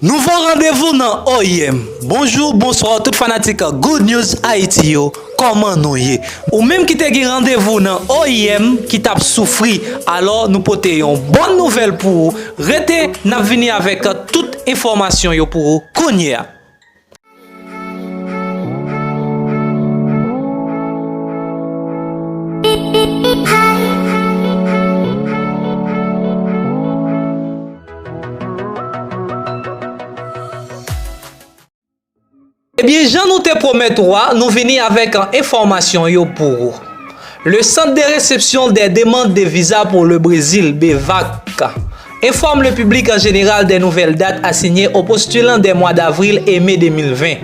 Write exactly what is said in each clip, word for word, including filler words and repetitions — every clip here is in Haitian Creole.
Nouvo randevou nan O I M. Bonjou, bonswa, tout fanatik Good News Haiti yo. Kòman nou ye? Ou menm ki te gen randevou nan O I M, ki t ap soufri, alò nou pote yon bòn nouvèl pou ou. Rete, n ap vini avèk tout enfòmasyon yo pou ou kounye a. Ebyen, jan nou te pwomèt ou a, nou vini avèk enfòmasyon yo pou ou. Le Centre de réception des demandes de visa pour le Brésil, BEVAC, informe le public en général des nouvelles dates assignées aux postulants des mois d'avril et mai deux mille vingt.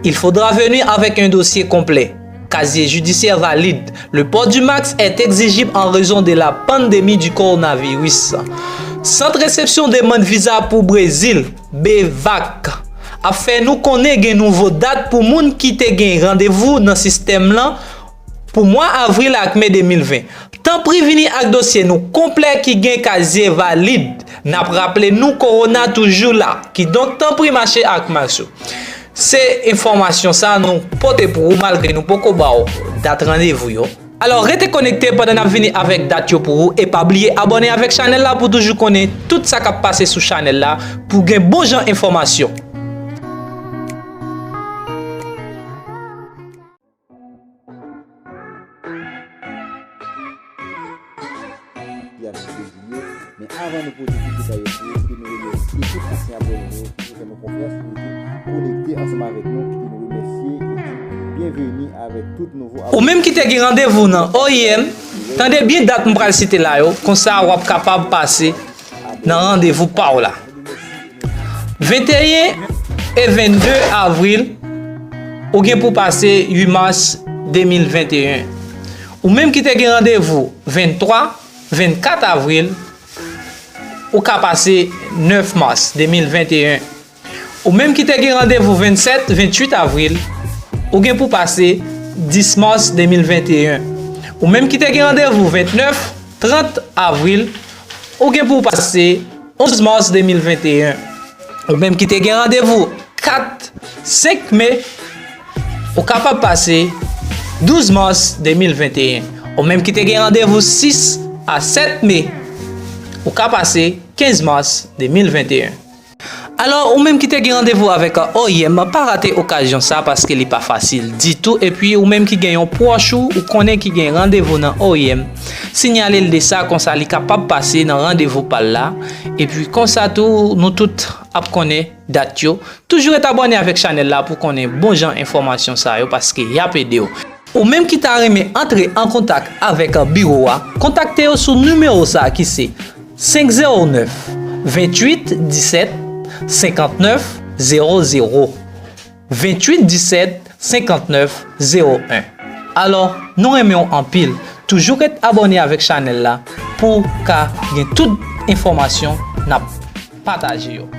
Il faudra venir avec un dossier complet. Casier judiciaire valide. Le port du masque est exigible en raison de la pandémie du coronavirus. Sant resepsyon demann viza pou Brezil, BEVAC, ap fè nou konnen gen nouvo dat pou moun ki te gen randevou nan sistèm lan pou mwa avril ak me de mil ven. Tanpri vini ak dosye nou konplè ki gen kazye valid. N ap raple nou kowona toujou la, kidonk tanpri mache ak mas ou. Se enfòmasyon sa nou pote pou ou malgre nou poko ba w dat randevou yo. Alò, rete konekte pandan n ap vini avèk dat yo pou ou e pa bliye abòne avèk chanèl la pou toujou konnen tout sa k ap pase sou chanèl la pou gen bon jan enfòmasyon. Ki avèk Brezil yo. Men avan nou poze tout detay yo pou yo, kite nou remèsye tout ansyen abòne nou ki fè nou konfyans e ki konekte ansanm avèk nou, kite nou remèsye e di byenveni avèk tout nouvo abòne. Ou menm ki te gen randevou nan O I M, tande byen dat m pral site la yo, konsa w ap kapab pase nan randevou pa w la. Venteyen e vennde avril, ou gen pou pase uit mas de mil venteyen. Ou menm ki te gen randevou venntwa, vennkat avril, ou ka pase nèf mas de mil venteyen. Ou menm ki te gen randevou vennsèt, venntuit avril, ou gen pou pase dis mas de mil venteyen. Ou menm ki te gen randevou ventnèf, trant avril, ou gen pou pase onz mas de mil venteyen. Ou menm ki te gen randevou kat, senk me, ou kapab pase douz mas de mil venteyen. Ou menm ki te gen randevou sis a sèt me, ou ka pase kenz mas de mil venteyen. Alò, ou menm ki te gen randevou avèk O I M, pa rate okazyon sa paske li pa fasil ditou. Epi, ou menm ki gen yon pwòch ou, ou konnen ki gen randevou nan O I M, siyale l de sa, konsa li kapab pase nan randevou pa l la. Epi, konsa tou, nou tout ap konnen dat yo. Toujou ret abòne avèk chanèl la pou konnen bon jan enfòmasyon sa yo paske y ap ede w. Ou menm ki ta renmen antre an kontak avèk biwo a, kontakte yo sou nimewo sa ki se senk zewo nèf, venntuit disèt, senkantnèf zewo zewo, venntuit disèt, senkantnèf zewo en. Alò, nou renmen w anpil. Toujou ret abòne avèk chanèl la pou w ka gen tout enfòmasyon n ap pataje yo.